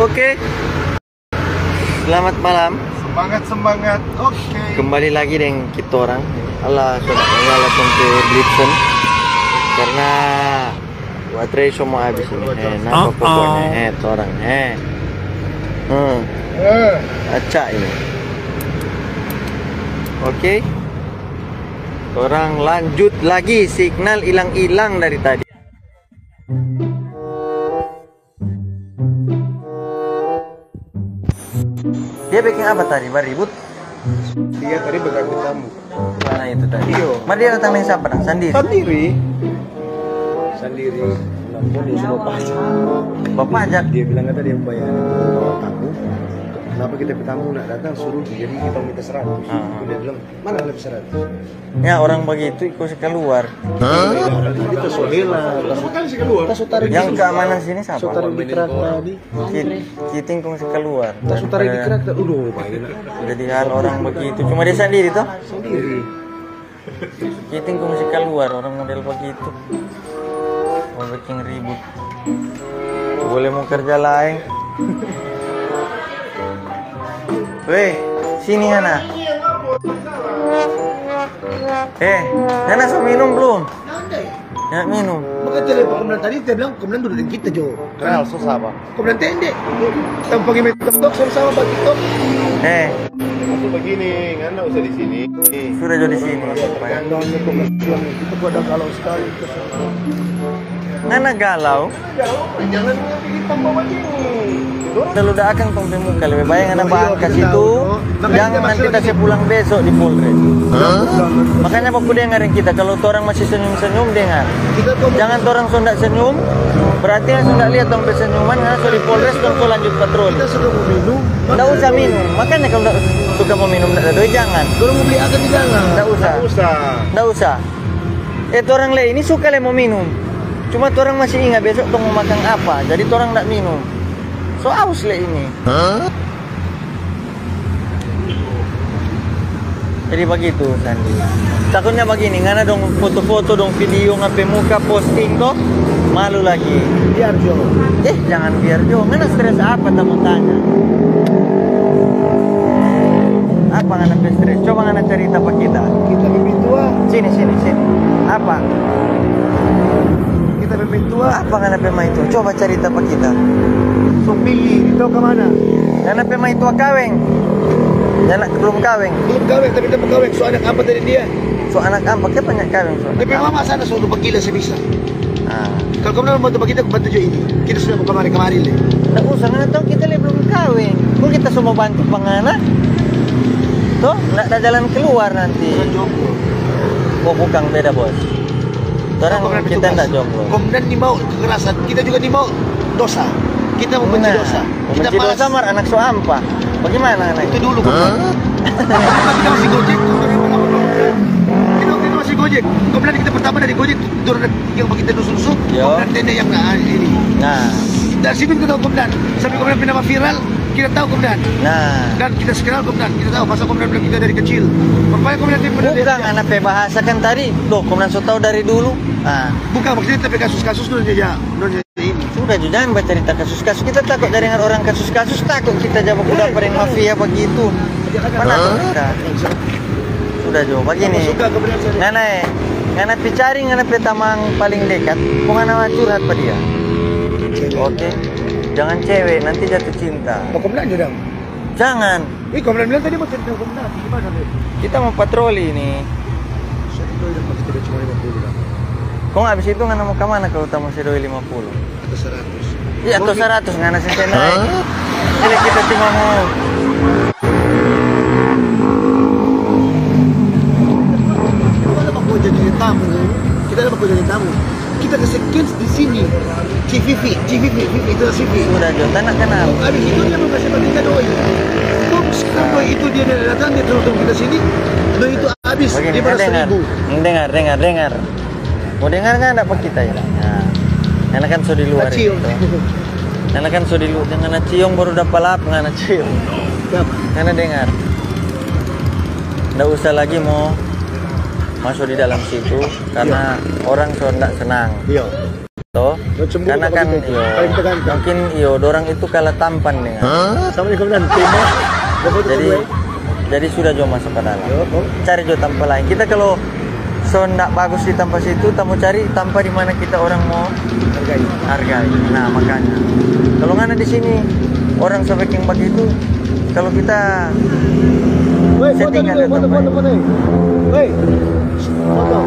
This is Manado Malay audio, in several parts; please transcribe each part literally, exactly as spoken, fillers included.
Oke. Selamat malam. Semangat, semangat. Oke. Kembali lagi deng kitorang. Alah, so nyala tong pe Blitzen. Karna baterai so mo abis ini. Eh, napa pokoknya? Eh, torang. Eh. Hmm. Acak ini. Oke. Torang lanjut lagi. Signal ilang-ilang dari tadi. Dia bikin apa tadi? Baribut? Dia tadi berganti tamu. Mana itu tadi? Iyo. Mar dia datang deng sapa dang? Sandiri? Sandiri. Sandiri. Kenapa dia suruh pajak? Bapak ajak. Dia bilang kata dia bayar tamu. Kenapa kita pe tamu nak datang suruh jadi kita minta seratus? Ah. Dia bilang, "Mana ada seratus?" Ya, orang bagitu iko se kaluar. Hah? Kita so hela. Kita so tarik. Yang keamanan sini siapa? So tarik di krak tadi. Ki-, Kiting kong se kaluar. Kita so tarik di krak tadi. Udah, baik. Jadi hal orang begitu. Cuma dia sendiri toh? Sendiri. Kiting kong se kaluar orang model begitu. Mau bikin ribut. Boleh mau kerja lain. Weh, sini ngana. Eh, ngana so minum belum? Nanda. Ya, minum. Maka telepon komandan tadi, dia bilang komandan duduk dengan kita jo. Kenal, so sapa? Komandan Tende. Tanpa gini tok sama-sama bagi tok. Eh. Maksud begini, ngana usah di sini. Sudah jo di sini. Kita kok ada galau sekali. Ngana galau? Jangan bikin tambah begini. Dorang. Lalu da akang tong pe muka, lebe bae ngana baangka situ. Jangan nanti ta se pulang beso di Polres. Makanya baku dengar deng kita, kalu torang masih senyum-senyum, dengar. Jangan torang so nda senyum, berarti ngana so nda lia tong pe senyuman, ngana so di Polres, tong so lanjut patroli. Kita sudah mau minum. Nda usah minum, makanya kalu nda suka mo minum, nda doi, jangan. Dorang mo bli akang di dalam. Nda usah. Nda usah. Nda usah. Eh, torang le ini suka le mo minum. Cuma torang masih inga besok tong mo makang apa, jadi torang nda minum. So aus le ini. Hah? Jadi bagitu, Sandi. Takutnya bagini, ngana dong foto-foto, dong video, ngana pe muka posting to, malu lagi. Biar jo. Eh, jangan biar jo. Ngana stres apa, ta mo tanya? Apa ngana pe stres? Coba ngana carita pa kita. Kita pe mertua. Sini, sini, sini. Apa? Kita pe mertua. Apa ngana pe maitua? Coba carita pa kita. So pigi, tau ka mana? Ngana pe maitua kaweng? Ngana belum kaweng? Belum kaweng, tapi kita mo kaweng. So anak ampa dari dia. So anak ampa, ke banyak kaweng so anak ampa? Dia pe mama sana so lupa gila se bisa. Ah. Kalu komang bantu pa kita, bantu jo ini. Kita sudah mo kamari-kamari le. Nda usah, ngana tau kita le belum kaweng. Kong kita so mo bantu pa ngana. Toh, nda ada jalan keluar nanti. Bukan jomblo. Oh, bukan, beda, Bos. Torang, komang kita nda jomblo. Komang nimau kekerasan, kita juga nimau dosa. Kita membenci dosa. Nah, kita membenci dosa, mar anak so ampa. Bagaimana anak? Itu dulu, komang. Hah? Kita masih Gojek. Kita waktu itu masih Gojek. Komang kita pertama dari Gojek, turun yang kita dusun-dusun. Yo. Komang Tende yang, nah, ini. Nah. Dari situ kita tahu komang. Sampai komang pe nama viral, kita tahu komang. Nah. Dan kita kenal komang. Kita tahu pasal komang bilang kita dari kecil. Rupanya komang dia pernah. Bukan, anak pe bahasa kan tadi. Loh, komang so tahu dari dulu. Ah. Bukan, maksudnya tapi kasus-kasus dulu dia, dulu dia ini. Sudah jo, jangan bacarita kasus-kasus. Kita takut dari dengar orang kasus-kasus, takut kita ja baku dapa deng mafia bagitu. Mana takut kita? Sudah jo, bagini. Ngana, eh, ngana pi cari ngana pe tamang paling dekat, kong ngana curhat pa dia. Oke? Jangan cewe, nanti jatuh cinta. Jangan. Ih, komang bilang tadi mo cerita komang, gimana, Le? Kita mo patroli ni. Satu doi dapa kita cuma lima puluh dapa. Kong abis itu ngana mo kamana kalu ta mo se doi lima puluh? Atau seratus. Iya, atau seratus, ngana se nae. Hah? Jadi kita cuma mo. Kita ada baku jadi tamu. Kita ada baku jadi tamu. Kita kase kills di sini. Ci Vivi, Ci Vivi, Vivi, itu Ci Vivi. Sudah jo, ta nda kanal. Abis itu dia mau kase pa kita doi. Kong sekarang doi itu dia datang, dia turun kita sini. Doi itu abis, lima ratus ribu. Dengar, dengar, dengar. Mo dengar ngana pa kita ya? Nah, ngana kan so di luar itu. Ngana kan so di luar, ngana ciong baru dapa lap, ngana ciong. Ngana dengar. Nda usah lagi mo maso di dalam situ, karna orang so nda senang. Iya. to. Lo cemburu. Karena kan, iyo, mungkin, iyo, dorang itu kalah tampan dengan. Sama deng komandan, tembak. Jadi, jadi sudah jo maso ka dalam. Yo, oh. Cari jo tampa laeng. Kita kalo so ndak bagus di tampa situ, ta mo cari tampa di mana kita orang mo hargai. Hargai. Nah, makanya. Kalo ngana di sini, orang so beking bagitu, kalo kita. Woi, foto dulu, foto, foto, foto. Woi, foto.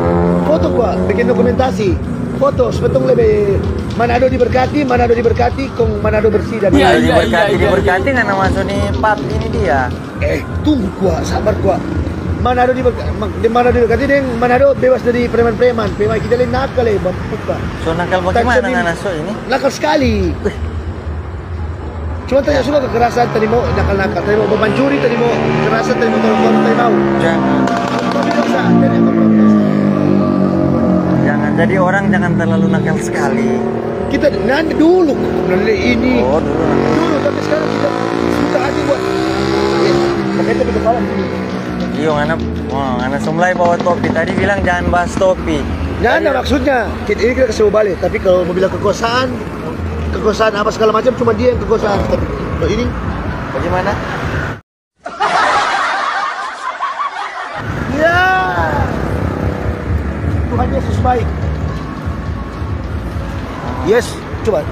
Foto gua, bikin dokumentasi. Foto, sebetulnya lebih Manado diberkati, Manado diberkati, kong Manado bersih dari. Iya, iya, diberkati, iya, iya, diberkati, iya. Ngana maso ni pap ini dia. Eh, tunggu kwa, sabar kwa. Manado di, di Manado di, deng Manado bebas dari preman-preman. Preman kita lei nakal, eh, bampuka. So nakal bagimana ngana so ini? Nakal skali. Cuma ta nyanda suka kekerasan, ta nyanda mau nakal-nakal, ta nyanda mau bapancuri, ta nyanda mau kekerasan, ta nyanda mau tolong-tolong, ta nyanda mau. Jangan. Jangan. Jadi orang jangan terlalu nakal skali. Kita nanda dulu, kok nanda ini. Oh, dulu nanda. Dulu, tapi sekarang kita buka hati buat. Makanya kita kepala gini. Iyo, ngana, wah, ngana so mulai bawa topi. Tadi bilang jangan bahas topi. Nanda maksudnya. Kita, ini kita kasih balik. Tapi kalau mau bilang kekuasaan, kekuasaan apa segala macam, cuma dia yang kekuasaan. Tapi kalau ini, bagaimana? Ya. Tuhan Yesus baik. Yes, coba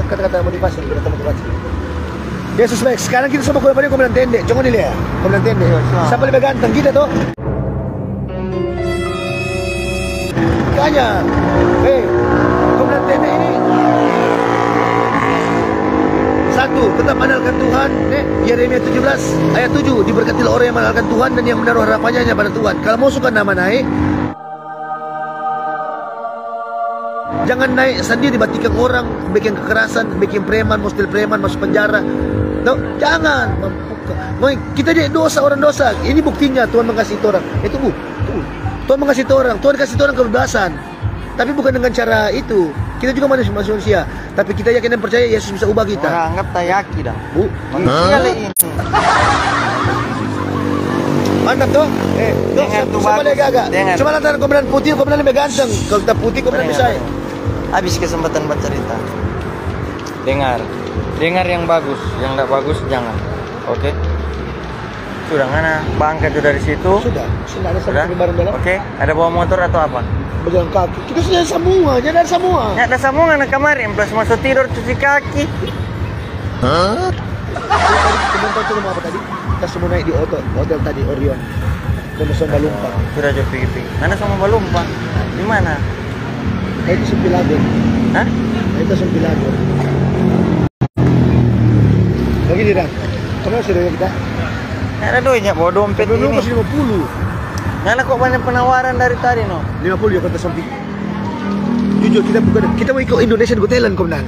kata-kata motivasi, kata motivasi. Yesus baik. Sekarang kita sama kue pada komandan tende. Coba dilihat, komandan tende. Iya, siap. Siapa lebih ganteng, kita toh? Makanya, eh, komandan tende ini. Satu, tetap andalkan Tuhan. Eh, Yeremia tujuh belas ayat tujuh, "Diberkatilah orang yang mengandalkan Tuhan dan yang menaruh harapannya hanya pada Tuhan." Kalau mau suka nama naik, jangan naik sendiri, batikang orang, bikin kekerasan, bikin preman, mustil preman, masuk penjara. Tuh, jangan. Mampukang. Kita dia dosa, orang dosa. Ini buktinya Tuhan mengasihi orang. Itu bu, tuh. Tuhan mengasihi orang. Tuhan kasih orang kebebasan. Tapi bukan dengan cara itu. Kita juga manusia, manusia. Tapi kita yakin dan percaya Yesus bisa ubah kita. Orang anggap ta yaki dah. Bu. Manusia le ini. Mantap toh? Eh, toh, dengar siapa, tu siapa bagus. Lagi agak? Dengar. Cuma lantaran komandan putih, komandan lebih ganteng. Kalau ta putih, komandan bisa. Habis kesempatan bercerita. Dengar. Dengar yang bagus, yang ndak bagus jangan. Oke? Sudah, ngana bangka tu dari situ. Sudah, sudah ada satu barang dalam. Oke, ada bawa motor atau apa? Berjalan kaki. Kita sudah semua, jadi ada semua. Ya, ada semua ngana kamari, plus masuk tidur, cuci kaki. Hah? Tadi, tadi, tadi, tadi, tadi, kita semua naik di hotel, hotel tadi, Orion. Kita semua balumpa. Sudah jo pigi-pigi. Ngana semua balumpa. Di mana? Itu Sempilago. Hah? Itu Sempilago. Begini, Dang. Kenapa sih, Dang, kita? Nggak ada duitnya, bawa dompet ini. Dompet lima puluh. Ngana kok banyak penawaran dari tadi, no? Lima puluh ya, kata Sompi. Jujur, kita bukan, kita mau ikut Indonesian Got Talent, Komandan.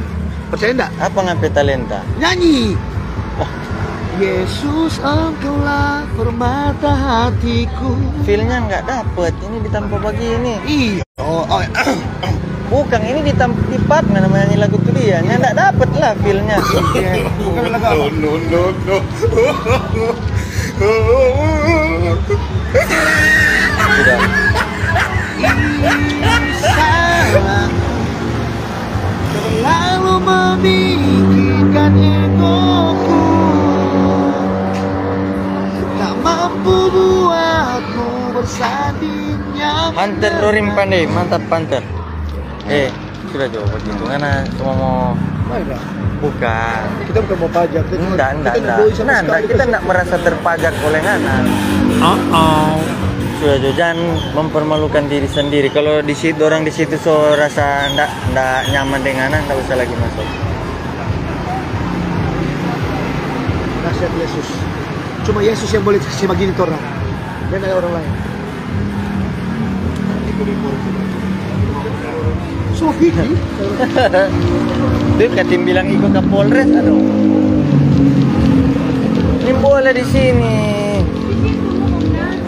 Percaya ndak? Apa ngana pe talenta? Nyanyi. Wah. Yesus, Engkaulah permata hatiku. Feel-nya nggak dapet, ini ditampa begini. Iya. Oh, oh. Bukang, ini di tam-, di part mana nyanyi lagu tu dia. Nyanda dapet lah feel-nya. Iya, bukang lagu apa? No, no, no, no. Sudah. Ini salah. Terlalu memikirkan egoku. Tak mampu buatmu bersanding. Panter, Rorim pandai, mantap, Panter. Eh, sudah jo begitu. Ngana cuma mau buka. Kita bukan mau pajak. Ndak, ndak, ndak. Nah, ndak, kita ndak merasa terpajak oleh ngana. Sudah jo, jangan mempermalukan diri sendiri. Kalau di situ, orang di situ so rasa ndak, ndak nyaman dengan ngana, ndak usah lagi masuk. Nasihat Yesus. Cuma Yesus yang boleh kasih begini torang. Nggak ada orang lain. So, Vicky. Dia katim bilang iko ke Polres, aduh. Ini boleh di sini.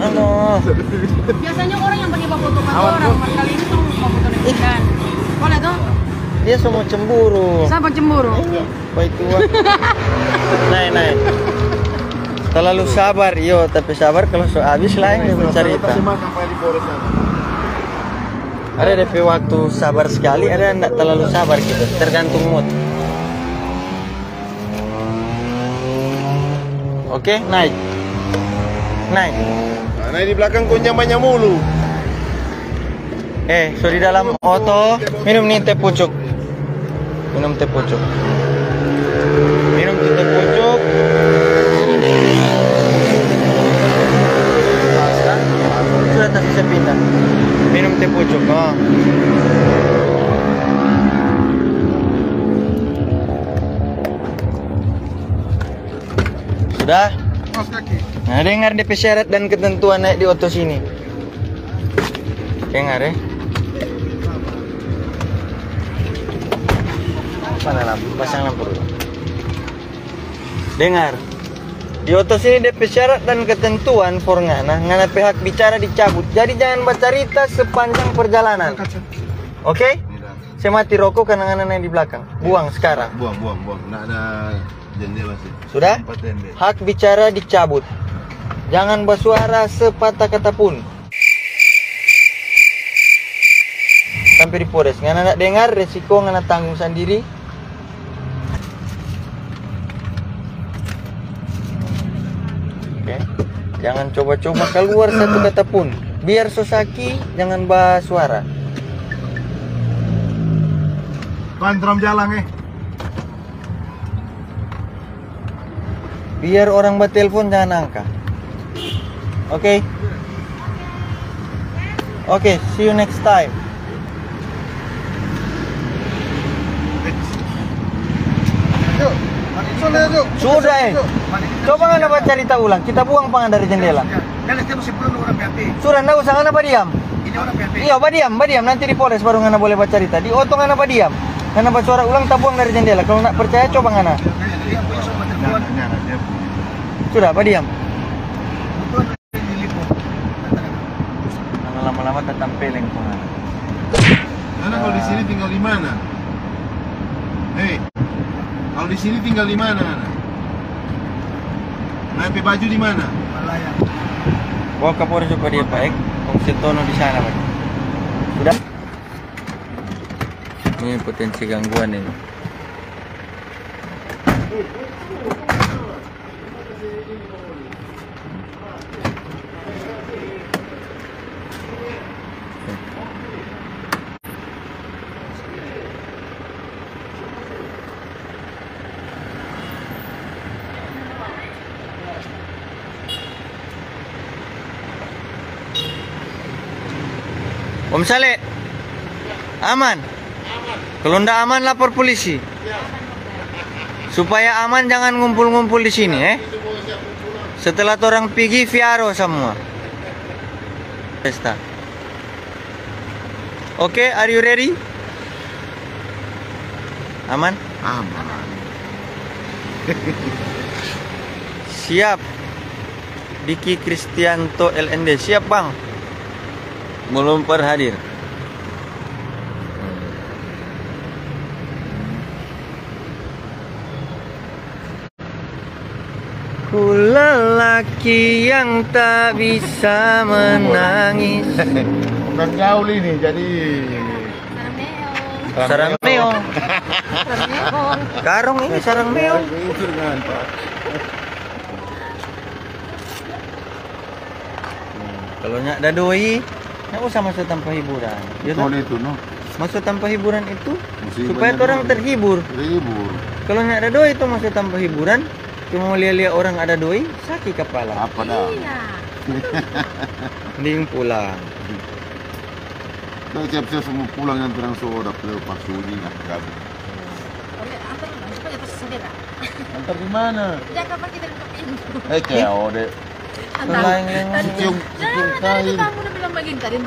Aduh. Biasanya orang yang pakai foto-foto orang, kali ini tuh mau foto dengan ikan. Boleh tuh? Dia semua cemburu. Siapa cemburu? Baik tua. Nae, nae. Terlalu sabar, iyo, tapi sabar kalau so abis lain dia bercerita. Kasih makan, Pak, di Polres sana. Ada depe waktu sabar skali, ada nda talalu sabar gitu, tergantung mood. Oke, naik. Naik. Nah, naik di belakang kong nyamanya mulu. Eh, so di dalam oto, minum ni teh pucuk. Minum teh pucuk. Minum teh pucuk. Sudah, tak bisa pindah. Minum teh pucuk. Oh. Sudah? Nah, dengar depe syarat dan ketentuan naik di oto sini. Dengar, eh. Mana lampu? Pasang lampu dulu. Dengar. Di oto sini depe syarat dan ketentuan for ngana, ngana pe hak bicara dicabut. Jadi jangan bacarita sepanjang perjalanan. Oke? Saya mati roko karena ngana naik di belakang. Buang sekarang. Buang, buang, buang. Nggak ada jendela sih. Sudah? Empat jendela. Hak bicara dicabut. Jangan basuara sepatah kata pun. Sampe di Polres. Ngana nda dengar, resiko ngana tanggung sandiri. Oke. Jangan coba-coba kaluar satu kata pun. Biar so saki, jangan basuara. Ban tram jalang, eh. Biar orang batelfon, jangan angka. Oke? Oke, see you next time. Yuk, makin sudah, yuk. Sudah, eh. Yuk, makin sudah. Coba ngana bacarita ulang. Kita buang pa ngana dari jendela. Sudah, nda usah ngana badiam. Ini orang P H P. Iyo, badiam, badiam. Nanti di Polres baru ngana boleh bacarita. Di oto ngana badiam. Ngana basuara ulang, tabuang dari jendela. Kalau nda percaya, coba ngana. Sudah, badiam. Ngana lama-lama tatampeleng pa ngana. Ngana kalau di sini tinggal di mana? Hei, kalau di sini tinggal di mana, ngana? Ngana pe baju di mana? Bawa ka Polres juga dia, baik. Kong se tono di sana, baik. Sudah? Ini potensi gangguan ini. Om Sale, aman? Kalau nda aman, lapor polisi. Supaya aman, jangan ngumpul-ngumpul di sini, eh. Setelah torang pigi, fiaro samua. Pesta. Oke, are you ready? Aman? Aman. Siap. Diki Kristianto L N D. Siap, Bang. Belum per hadir. Ku lelaki yang tak bisa menangis. Bukan gaul ini, jadi sarang meong. Sarang meong. Sarang meong. Karong ini sarang meong. Itu dengan, Pak. Kalau nyanda doi, nyanda usah maso tampa hiburan. Ya toh? Itu, no. Maso tampa hiburan itu supaya torang terhibur. Terhibur. Kalau nyanda doi tu maso tampa hiburan, cuma mo lia-lia orang ada doi, saki kapala. Apa dah? Iya. Mending pulang. Kita siap-siap semua pulang, yang terang so dapa lewat pas uji, nah, gabut. Boleh, antar, antar aja pas sendiri, Kak. Antar di mana? Jaga pake dari pintu. Eh, ceo deh. Antar. Lain yang tadi, cium, cium tai. Tadi kamu udah bilang begini tadi.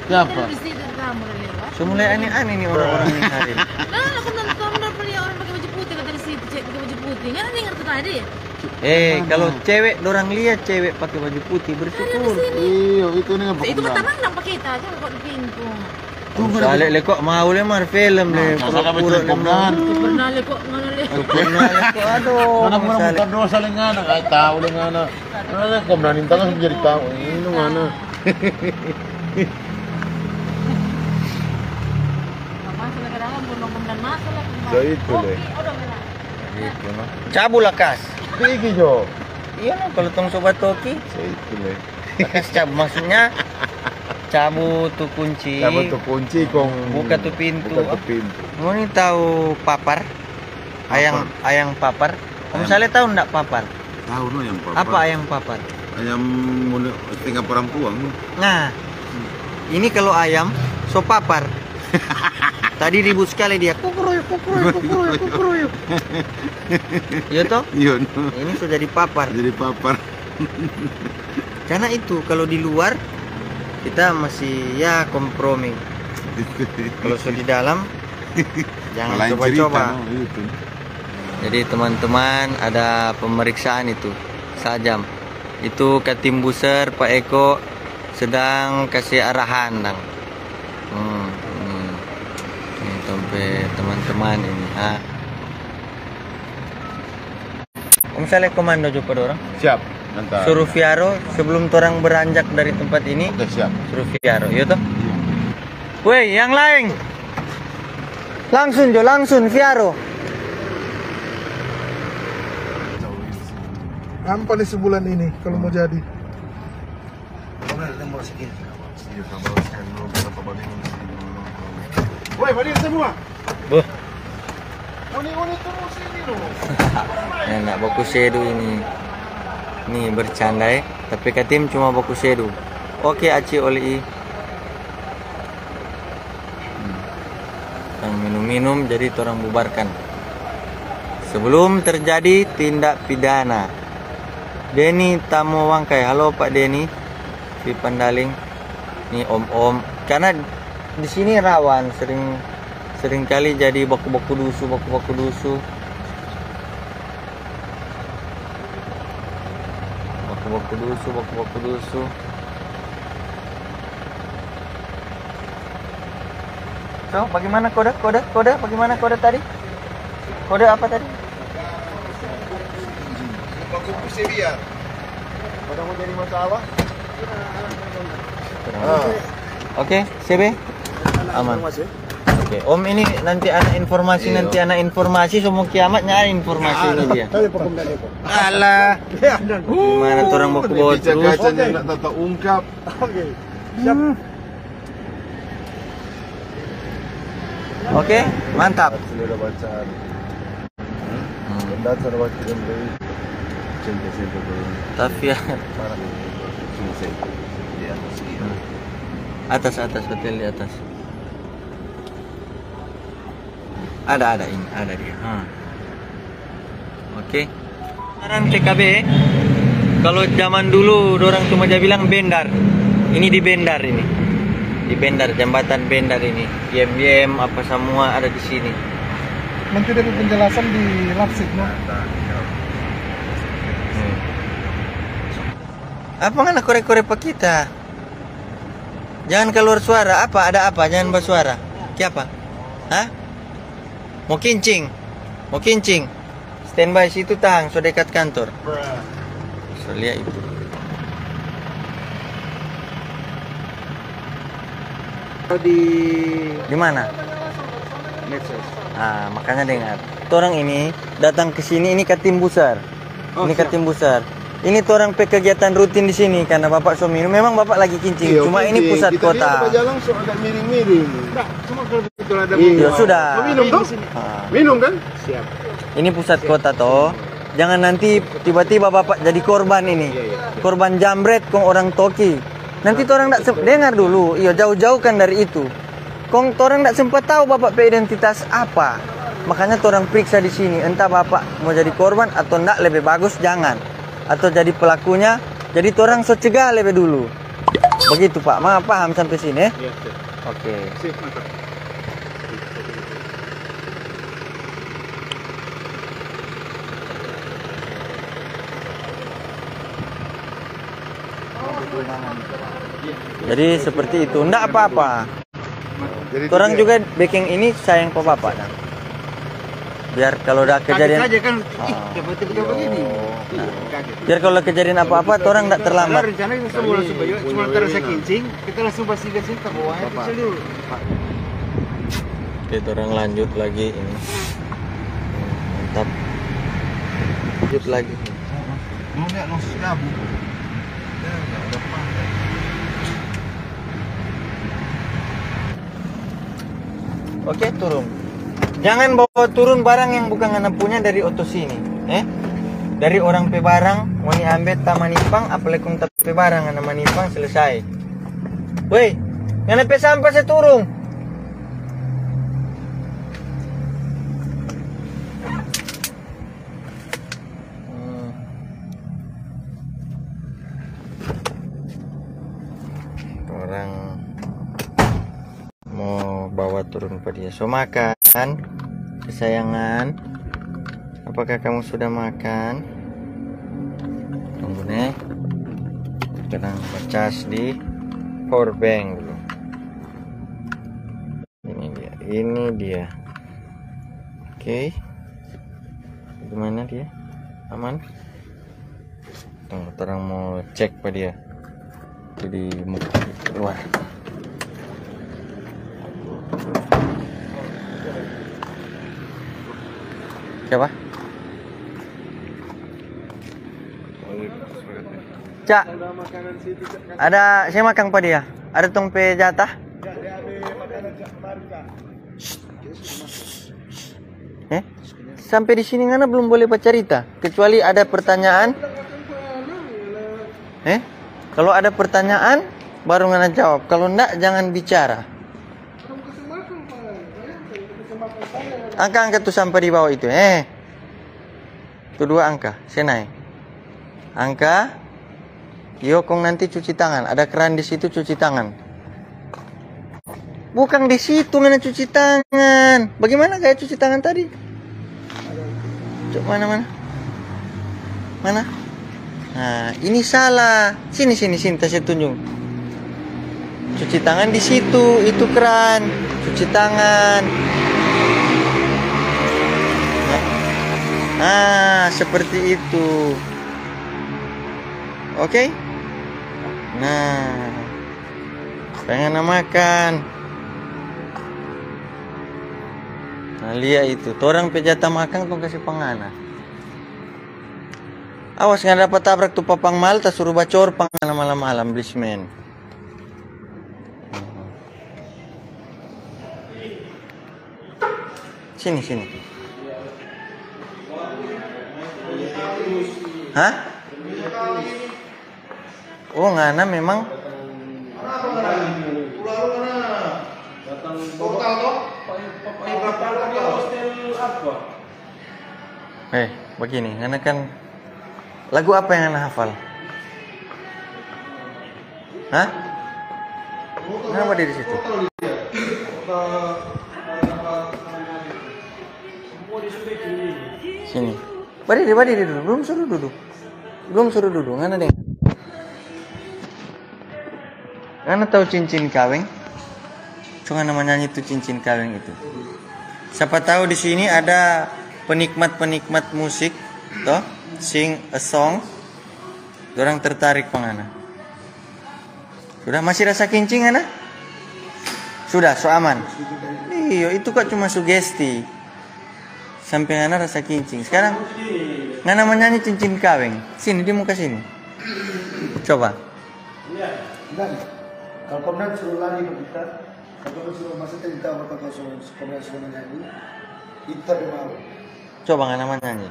Siapa? Tadi di situ kamu udah lewat. So mulai aneh-aneh nih orang-orang nih hari. Nah, aku nonton, kamu udah lihat orang pakai baju putih, kata di situ, cek pakai baju putih. Nggak dengar tuh tadi. Eh, kalau cewek, dorang lia cewek pake baju putih, bersyukur. Iyo, itu nih. Itu pertama nang pake itu aja kok di pintu. Tuh, sale le kok mau le mar film le, pura-pura le mau. Pernah le kok, mana le? Pernah le kok, aduh. Mana pernah buka dosa le ngana, nggak tahu le ngana. Mana le kok berani tangan jadi tahu, ini mana? So itu deh. Gitu, no. Cabu lakas. Pigi jo. Iya, no, kalau tong sobat toki. So itu deh. Lakas cabu, maksudnya cabu tu kunci. Cabu tu kunci, kong buka tu pintu. Buka tu pintu. Ngoni tahu papar? Ayang, ayang papar. Om Saleh tahu ndak papar? Tahu no yang papar. Apa ayang papar? Ayam ngoni setengah parampuang no. Nah, ini kalau ayam so papar. Tadi ribut sekali dia, kukuruyuk, kukuruyuk, kukuruyuk, kukuruyuk. Iya toh? Iya no. Ini so jadi papar. Jadi papar. Karena itu, kalau di luar, kita masih, ya, kompromi. Kalau so di dalam, jangan coba-coba. Jadi, teman-teman, ada pemeriksaan itu, sajam. Itu Katim Buser, Pak Eko sedang kasih arahan, dang. Hmm, ini. Ini tong pe teman-teman ini, ha. Om Saleh komando jo pa dorang. Siap, mantap. Suruh Fiaro sebelum torang beranjak dari tempat ini. Oke, siap. Suruh Fiaro, yo toh? Iya. Woi, yang laeng. Langsung jo, langsung Fiaro. Ampa ni sebulan ini kalau mau jadi. Woi, balik semua. Boh. Uni-uni terus ini loh. Enak baku sedu ini. Nih bercanda eh, tapi Katim cuma baku sedu. Oke, Aci Oli. Hmm. Yang minum-minum, jadi torang bubarkan. Sebelum terjadi tindak pidana. Denny Tamo Wangkai. Halo, Pak Denny. Di Pandaling. Ni om-om. Karena di sini rawan, sering, sering kali jadi baku-baku dusu, baku-baku dusu. Baku-baku dusu, baku-baku dusu. So, bagaimana kode, kode, kode? Bagaimana kode tadi? Kode apa tadi? Baku dusu biar. Pada mau jadi masalah? Ah. Oke, C B? Aman. Oke, Om, ini nanti ada informasi, nanti ada informasi, semua kiamatnya ada informasi ini dia. Alah. Gimana torang mau bawa terus? Kaca-kaca ndak tata ungkap. Oke. Siap. Oke, mantap. Sudah baca. Hmm. Dan sudah baca dan beri. Cinta, cinta, beri. Tapi ya. Mana? Sini, sini. Di atas, iya. Hmm. Atas, atas, hotel di atas. Ada, ada ini, ada dia. Ha. Oke. Sekarang T K B, kalau zaman dulu dorang cuma ja bilang bendar. Ini di bendar ini. Di bendar, jambatan bendar ini. Yem-yem, apa samua ada di sini. Nanti dia pe penjelasan di Lapsik, no? Hmm. Apa ngana kore-kore pa kita? Jangan kaluar suara. Apa? Ada apa? Jangan basuara. Kiapa? Hah? Mo kincing? Mo kincing? Standby situ, tahang, so dekat kantor. So lia itu. Di Di mana? Medsos. Ah, makanya dengar. Torang ini datang ke sini, ini Katim Buser. Oh, ini siap. Katim Buser. Ini torang pe kegiatan rutin di sini karena Bapak so minum. Memang Bapak lagi kincing, iya, cuma ini kincing. Pusat kota. Kita lihat bajalang so agak miring-miring. Nah, cuma kalau betul ada. Iya, sudah. Mau minum dong? Ah. Minum kan? Siap. Ini pusat kota toh. Jangan nanti tiba-tiba Bapak jadi korban ini. Iya, iya. Korban jambret kong orang toki. Nanti torang ndak sem-, dengar dulu. Iyo, jauh-jauh kan dari itu. Kong torang ndak sempat tahu Bapak pe identitas apa. Makanya torang periksa di sini, entah Bapak mau jadi korban atau ndak, lebe bagus jangan. Atau jadi pelakunya, jadi torang so cegah lebe dulu. Begitu, Pak. Ma paham sampe sini, eh? Iya, siap. Oke. Sip, mantap. Jadi seperti itu, ndak apa-apa. Jadi torang juga biking ini sayang pa Bapak, dang. Biar kalau ada kejadian, kaget saja kan, ih, tiba-tiba begini. Nah. Kaget. Biar kalau kejadian apa-apa, torang ndak terlambat. Padahal rencana kita semua langsung bayar, cuma karena saya kincing, kita langsung pastikan sini, kita bawa aja kecil dulu. Oke, torang lanjut lagi ini. lanjut lagi. Heeh. Belum lihat, langsung gabung. Ya, ya, udah pernah. Oke, turun. Jangan bawa turun barang yang bukan ngana punya dari oto sini, eh? Dari orang pe barang, ngoni ambe ta manimpang, apalagi kong ta pe barang, ngana manimpang, selesai. Woi, ngana pe sampa se turun. Hmm. Orang mo bawa turun pa dia. So makan, kesayangan. Apakah kamu sudah makan? Tunggu ne. Kita ngecas di power bank dulu. Ini dia, ini dia. Oke. Gimana dia? Aman? Tunggu, torang mo cek pa dia. Itu di muka, di luar. Siapa? Cak, ada, saya makan pa dia. Ada tong pe jatah? Eh? Sampe di sini ngana belum boleh bacarita, kecuali ada pertanyaan. Eh? Kalau ada pertanyaan, baru ngana jawab. Kalau ndak, jangan bicara. Angka, angka tu sampa di bawah itu. Eh. Tu dua angka, se nae. Angka, yo kong nanti cuci tangan. Ada keran di situ, cuci tangan. Bukang di situ ngana cuci tangan. Bagaimana gaya cuci tangan tadi? Cok, mana, mana? Mana? Nah, ini salah. Sini, sini, sini, ta se tunjung. Cuci tangan di situ, itu keran. Cuci tangan. Nah, seperti itu. Oke? Nah, pengen makan. Nah, lia itu. Torang pe jatah makan kong kase pa ngana. Awas, ngana dapa tabrak tu papang mal, ta suru bacor pa ngana malam-malam, blismen. Sini, sini. Hah? Oh, ngana memang. Eh, begini, ngana kan lagu apa yang ngana hafal? Hah? Kenapa dia di situ? Sini. Badiri, badiri dulu. Belum suruh duduk. Belum suruh duduk. Ngana dengar. Ngana tahu cincin kaweng? Cuma nama nyanyi tu cincin kaweng itu. Siapa tahu di sini ada penikmat-penikmat musik, toh, sing a song. Dorang tertarik pa ngana. Sudah, masih rasa kincing, ngana? Sudah, so aman. Iyo, itu kok cuma sugesti. Sampe ngana rasa kincing. Sekarang, ngana manyanyi cincin kaweng. Sini, di muka sini. Coba. Enggak. Kalau pemenang suruh lari, kita. Kalau pemenang suruh masuk, kita bakal kosong. Pemenang suruh menyanyi. Kita mau. Coba ngana manyanyi.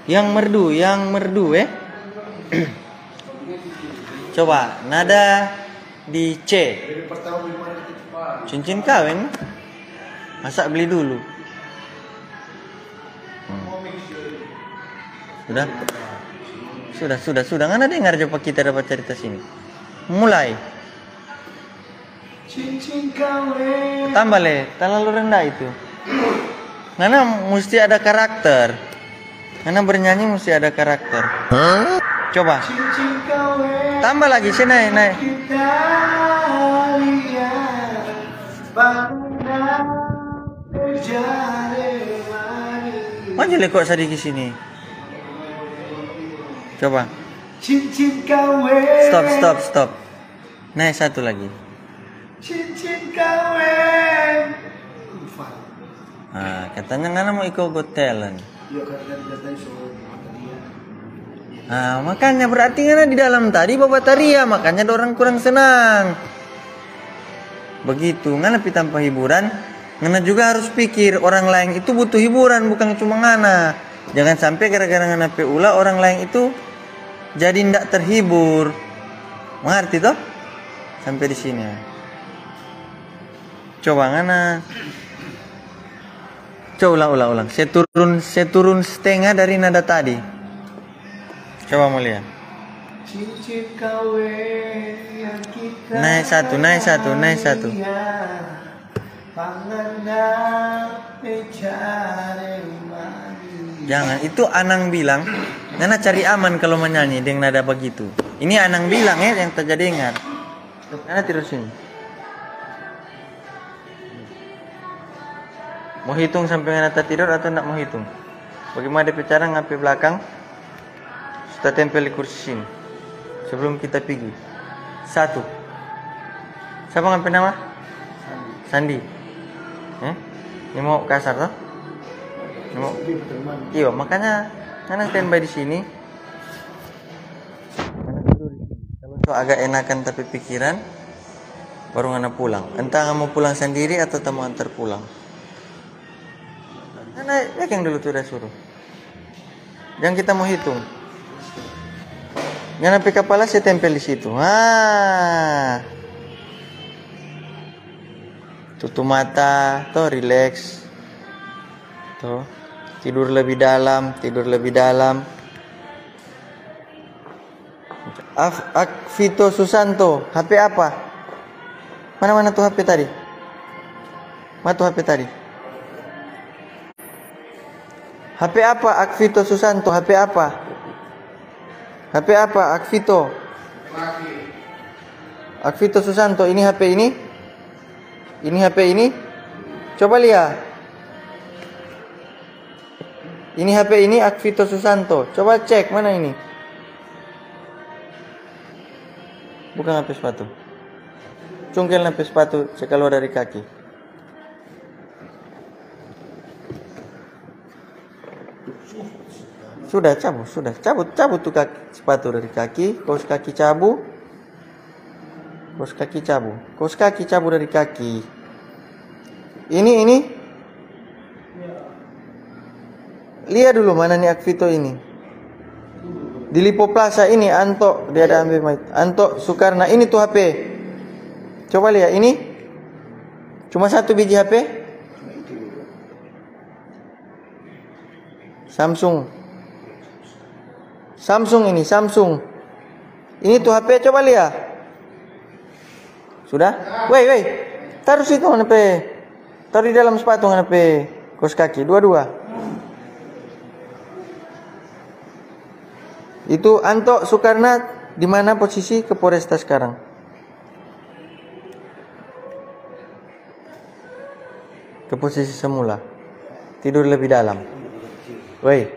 Yang merdu, yang merdu, eh. Coba, nada di C. Cincin kaweng. Masa beli dulu? Hmm. Sudah? Sudah, sudah, sudah. Ngana dengar jo pa kita dapa carita sini. Mulai. Cincin kaweng. Tambah le, talalu rendah itu. Ngana musti ada karakter. Ngana bernyanyi musti ada karakter. Coba. Cincin kaweng. Tambah lagi, sini, naik, naik. Kita lihat bangunan berjalan manis. Maju le kok sadiki sini. Coba. Cincin kaweng. Stop, stop, stop. Nah, satu lagi. Cincin kaweng. Lupa. Ah, katanya ngana mau iko Got Talent. Iya, kan, kan, kan, so, dia. Nah, makanya berarti ngana di dalam tadi babataria, makanya dorang kurang senang. Begitu, ngana pi tampa hiburan, ngana juga harus pikir orang laeng itu butuh hiburan, bukang cuma ngana. Jangan sampe gara-gara ngana pe ulah orang laeng itu jadi ndak terhibur. Mangarti to? Sampe di sini. Coba ngana. Coba ulang, ulang, ulang. Se turun, se turun stenga dari nada tadi. Coba mo lia. Cincin kaweng yang kita Nae satu, nae satu, nae satu. Panganda pecare mani. Jangan, itu Anang bilang, ngana cari aman kalau menyanyi deng nada begitu. Ini Anang bilang ya, yang terdengar. Ngana tidur sini. Mo hitung sampe ngana tatidor atau ndak mo hitung? Bagimana depe cara ngape blakang? Su tatempel di kursi sini. Sebelum kita pigi. Satu. Sapa ngape nama? Sandi. Eh? Ini mo kasar to? Ini mo. Iyo, makanya ngana standby di sini. Ngana tidur di sini. Kalau so agak enakan tapi pikiran, baru ngana pulang. Entah ngana mo pulang sandiri atau ta mo antar pulang. Ngana pegang dulu tu da suruh. Jang kita mo hitung. Ngana pe kapala se tempel di situ. Ha. Tutu mata, to, rileks. To. Tidur lebih dalam, tidur lebih dalam. Af-, Akvito Susanto, H P apa? Mana, mana tu H P tadi? Mana tu H P tadi? H P apa, Akvito Susanto? H P apa? H P apa, Akvito? Akvito Susanto, ini H P ini? Ini H P ini? Coba lia. Ini H P ini Akvito Susanto. Coba cek, mana ini? Bukan H P sepatu. Cungkel H P sepatu, se kaluar dari kaki. Sudah, cabut, sudah. Cabut, cabut tu kaki, sepatu dari kaki, kaus kaki cabu. Kaus kaki cabu. Kaus kaki cabu dari kaki. Ini, ini. Lia dulu mana ni Akvito ini. Di Lipo Plaza ini, Anto, dia ada ambil mai. Anto Sukarna, ini tu H P. Coba lia, ini. Cuma satu biji H P. Samsung. Samsung ini, Samsung. Ini tu H P, coba lia. Sudah? Wei, wei. Taru situ ngana pe. Taru di dalam sepatu ngana pe kos kaki, dua-dua. Itu Anto Sukarna di mana posisi ke Poresta sekarang? Ke posisi semula. Tidur lebih dalam. Woi.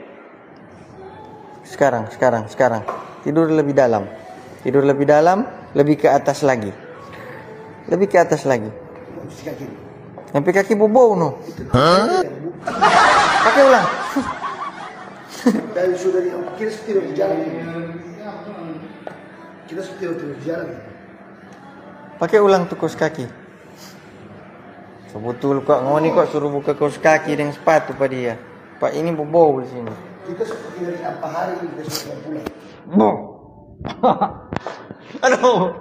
Sekarang, sekarang, sekarang. Tidur lebih dalam. Tidur lebih dalam, lebih ke atas lagi. Lebih ke atas lagi. Sampai kaki bobou, no. Pakai ulang. Dari sudah di, kita sudah tidur di jalan. Kita sudah tidur, tidur di jalan. Pakai ulang tu kos kaki. Betul kok, ngoni kok suruh buka kaus kaki deng sepatu pa dia. Pak, ini bobou di sini. Kita seperti dari apa hari ini kita sudah pulang. Bo. Aduh.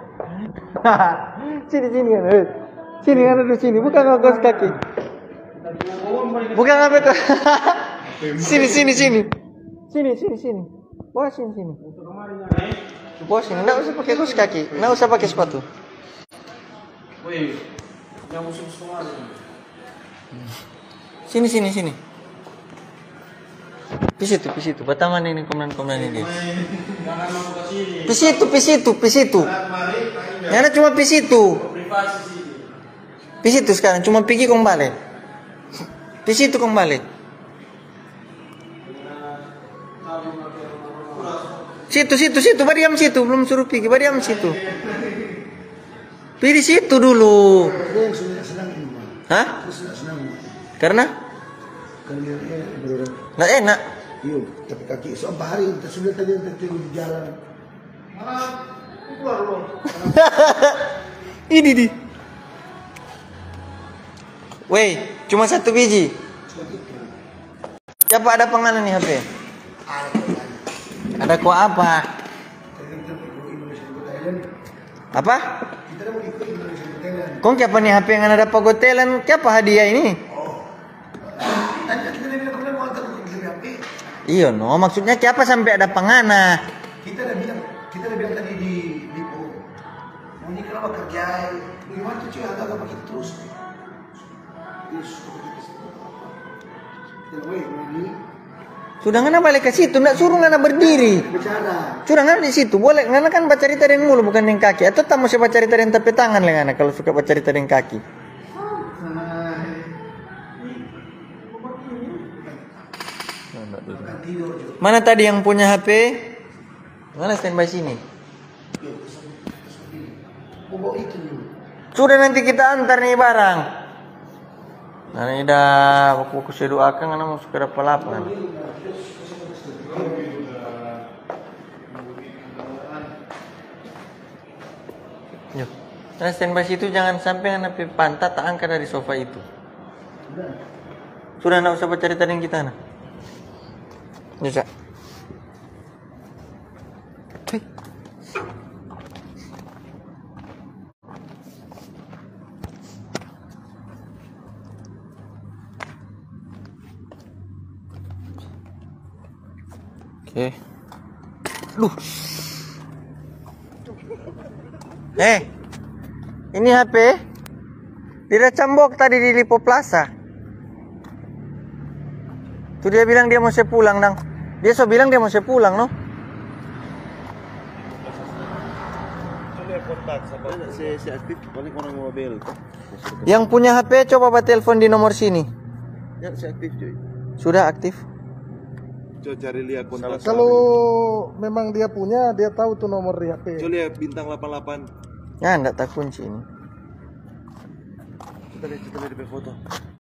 Sini, sini, kan, eh. Sini, kan, duduk sini. Buka kaus kaki. Buka apa itu? Sini, sini, sini. Sini, sini, sini. Bawa sini, sini. Bawa sini. Nggak usah pakai kaus kaki. Nggak usah pakai sepatu. Woi, yang musuh semua ada. Sini, sini, sini. Pi situ, pi situ. Pertama nih, nih, komenan, komenan ini. Jangan mau ke sini. Pi situ, pi situ, pi situ. Karena kemarin, Aing Ngana cuma pi situ. Privasi sini. Pi situ sekarang, cuma pigi kong bale. Pi situ kong bale. Situ, situ, situ, badiam situ, belum suruh pigi, badiam situ. Pi di situ dulu. Ada yang sudah senang ini, Bang. Hah? Sudah senang, Bang. Karena? Karena dia, eh, berulang. Nggak enak. Iyo, tapi kaki so bahari kita sudah tadi yang terjadi di jalan. Ini di. Weh, cuma satu biji. Siapa ada pangana nih H P? Ada kok apa? Apa? Kong kiapa ni H P yang ada pa Got Talent? Kiapa hadiah ini? Iyo no, maksudnya kiapa sampe ada pangana? Kita ada bilang, kita ada bilang tadi di, di, oh, ini kenapa kerja? Gimana tuh cuy, agak begitu terus. Sudah ngana bale ka situ, nda suru ngana berdiri. Sudah ngana di situ, boleh ngana kan bacarita deng mulu, bukan deng kaki. Atau tamu se bacarita deng tapi tangan le ngana kalau suka bacarita deng kaki. Mana tadi yang punya H P? Ngana standby sini. Sudah nanti kita antar nih barang. Nah, ini dah waktu-waktu saya doakan karena mau suka dapat lapangan. Yo. Nah, standby situ, jangan sampai ngana pe pantat taangka dari sofa itu. Sudah, ndak usah bacarita deng kita, nah. Bisa. Oke. Duh. Eh, ini H P. Dia da cambok tadi di Lipo Plaza. Tu dia bilang dia mau se pulang, dang. Dia so bilang dia mau se pulang, no? Yang punya H P coba batelfon di nomor sini. Ya, si aktif, cuy. Sudah aktif. Coba cari lihat kontak. Kalau memang dia punya, dia tahu tu nomor di H P. Coba lihat bintang delapan delapan. Ya, ndak takunci ini. Kita lihat, kita lihat di foto.